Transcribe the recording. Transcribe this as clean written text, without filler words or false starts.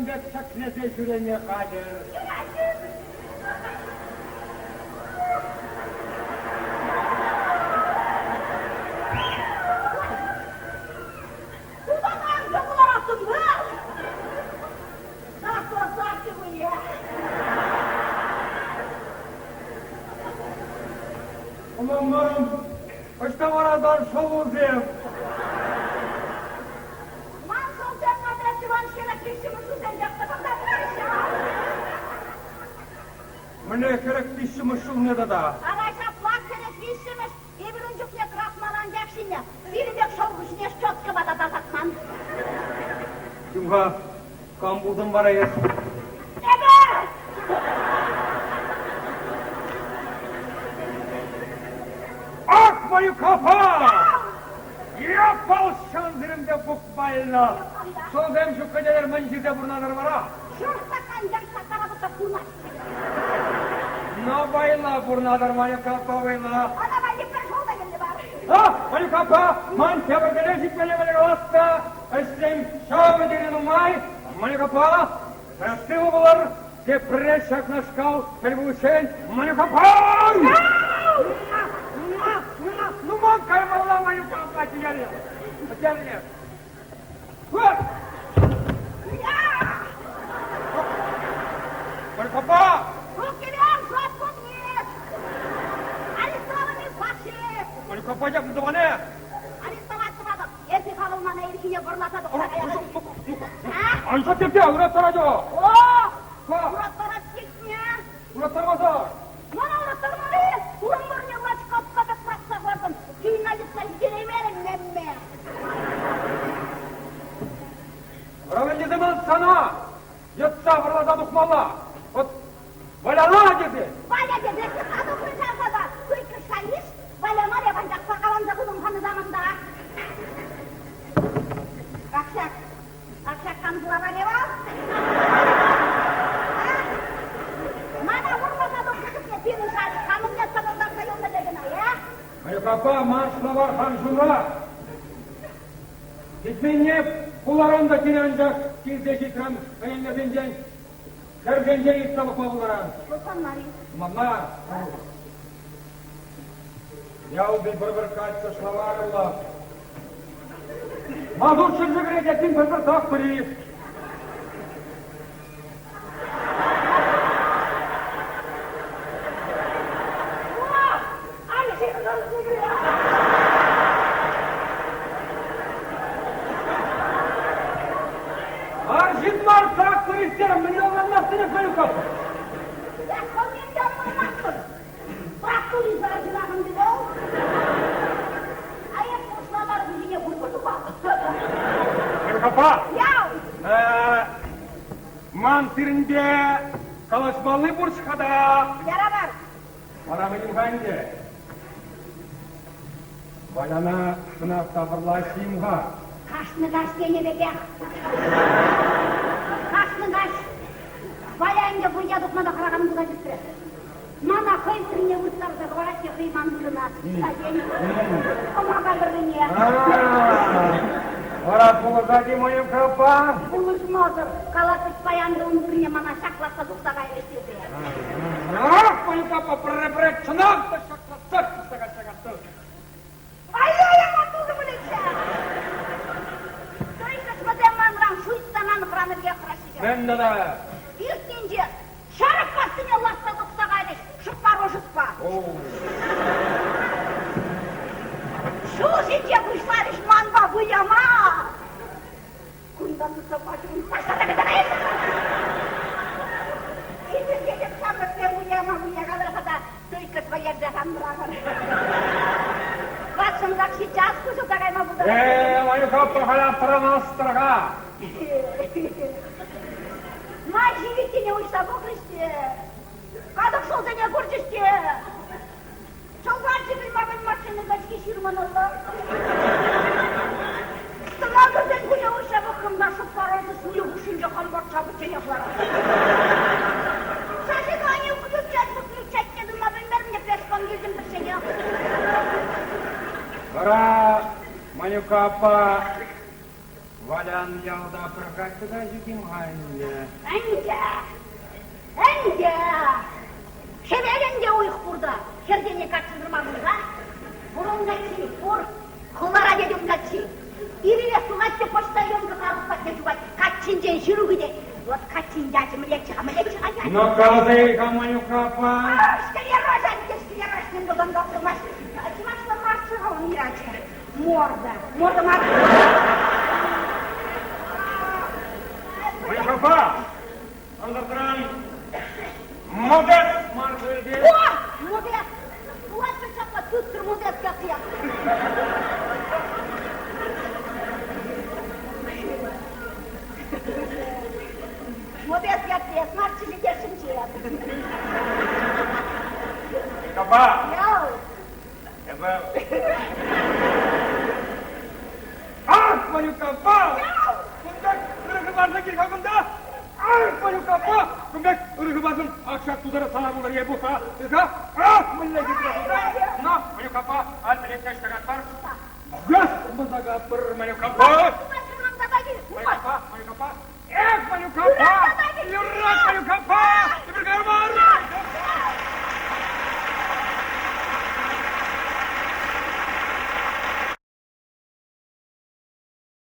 ҫакӑн пек ҫӗклесе ҫӳреме хатӗр. Ӑнланмарӑм, ӑҫта вара сан шӑллусем? Ман шӑлсем Патрас Иван 43-мӗш ҫулсенчех тӑкӑнса Мӗнле 43-мӗш ҫулне тата? Ара ҫаплах 43-мӗш. Эпир ун чухне крахмал анчах ҫинӗ. Сирӗн пек шӑл пуҫне щеткӑпа та тасатман. Чим-ха, кам пултӑн вара эс? Эпӗ! Ах, мою капа! Я полшан сирӗнпе буквально. Шӑлсем ҫукка тетӗр мӗн ҫисе пурӑнатӑр вара? Ҫур стакан яштактара тухса курмасть. Но вайла пурӑнатӑр, Ванюк аппа, вайла. Ӑна валли пӗр шӑл та кирлӗ мар. А, Ванюк аппа, ман тепӗр тӗле ҫитмелле калас та, ӗҫсем ҫавӑ тери нумай. Ванюк аппа, сывӑ пулӑр, тепре ҫакнашкал тӗл пуличчен, Ванюк аппа! Ну, ман каймалла, Ванюк аппа, терӗ. Терӗ. Папа! Арестованный фашист! Папа, тӑване! Арестовать тӑватӑп! Эсӗ хавӑл мана ирхине вӑрласа тухса каятӑн. Анчах тепте ыраттарать О! Ыраттарать тетне! Ыраттармаса! Мана ыраттармарӗ! Урӑмӑрне лачкапка пек пӑрахса хӑвартӑм. Кӳйна йӑтса ҫитереймерӗм, мемме! Вӑрӑмӗнче ман сана йӑтса вӑрласа тухмалла. Вот Валяна тесе! Валя тесе йӑтса тухрӗ ҫав тата. Тыткӑҫ иш, Валя мар эп, анчах сакаланса пытӑм ханӑ саманта. Ак ҫак, ак ҫак кам кураканӗ вӑл? Мана вӑрласа тухнӑ чухне пирӗн шарик камӑнне тӑкӑлтарса юлнӑ пек ӑна, э? Маюк аппа, ман шӑлавар хам ҫумра. Ҫитменне хуларан та киле анчах килсе ҫитрӗм ӗненнисенчен хӗрсенчен ыйтса пӑхма пултаран. Пӑхман-и? Мана ялти пӗр-пӗр каччӑ шӑлаварӑллӑ. Мазут ҫӗрсе кӗрет эппин пӗр-пӗр тракторист. Арҫын мар трактористсем мӗнле ӑнланмастӑн эс, Ванюков? Тракторист арҫынахӑн вӑл. А эп пуҫламар хуҫине пурпӗр тупатӑп. Ванюк аппа! Ял! Ман сирӗнпе калаҫмалли пур-ҫке та. Яра бар. Вара мӗн-ха ӗнтӗ? Валяна чӑнах та вӑрлаҫҫӗ-им-ха? Кашни каҫ тенӗ пекех. Кашни каҫ Валя ӗнтӗ вӑййа тухма та хӑракан пулса ҫитрӗ. Мана хӑй вырӑнне вырттарса хӑварать те хӑй ман вырӑна сӗтел кӑмака тӑррине. Вара пулӑшать-и Маюк аппа? Пулӑшмасӑр калать паян та ун вырӑнне мана ҫаклатса тухса кайрӗҫ тесе. Ах, Маюк аппа пӗрре-пӗрре чӑнах та ҫаклатсах тухса кайса каттӑр. Ай-яй, ама тусӑм пулӗччӗ. Тӑйкӑш вӗсем манран шуйттанан хӑранипе хӑраҫҫӗ. Мӗн тата? Иртнинче Ҫарӑк кассине лартса тухса кайрӗҫ шӑппа-рошӑтпа. Ҫул ҫинче пуҫларӗҫ манпа выляма. Кунтан тытса пачӗ, таҫта та кайса Эпир тетӗп ҫамрӑксем выляма вылякалӑр-ха та тыткӑс вӗлерсе хамӑрахӑр. Ватшӑнтах сейчас хуҫӑлса кайма пултарать. Э, Ванюк аппа халь аптӑрамастӑр-ха. Май ҫивиттине уҫса пӑхрӗҫ те, катӑк шӑлсене курчӗҫ те, чӑлхарчӗ пӗлмакан машина качки ҫырманалла. Тӑна кӗрсен куҫа уҫса пӑхрӑм та шӑп-парӑнчӗ сулӗ хушшинче хампар чапӑчченех ларать. Зажигание включать, выключать те тума пӗлмерӗм те пешком килтӗм пӗчченех. Вара Манюка аппа. Валян ялта пӗр каччӑ та ҫук-им-ха ӗнтӗ? Ӗнтӗ! Ӗнтӗ! Хӗвелӗн те уйӑх пур та, хӗрсене каччӑсӑр мар пулса. Пур ун каччи, пур. Хулара тет ун каччи. Ир-ирех тухать те почтальонка Карук патне чупать. Каччинчен ҫыру кӗтет. Вот каччин ячӗ мӗнлеччӗ-ха, мӗнлеччӗ-ха ячӗ? Ну, каласа-ха, Манюк аппа. Склероз, атте, склероз, ним пулсан та пулмасть. Чӑвашла марччӗ-ха ун ячӗ. Морда. Морда мар. Манюк аппа, ӑнсӑртран Модес мар пуль О! Модес! Пулать ҫапла тыттӑр Модес ятлӑ. Модес ятлӑ, марччӗ ҫитесшӗнче. Аппа! Яу! Эпӗ... Ах, Манюк аппа! Кунта ырӑ хыпарсӑр кил-ха кунта! Ах, Манюк аппа! Кун пек ырӑ хыпарсӑр ак ҫак тутара сана пултӑр е пулса. Ах, мӗнле хитре кунта! На, Манюк аппа, ан пӗлет каҫ такатпар. Газ мӑсакатпӑр, Манюк аппа!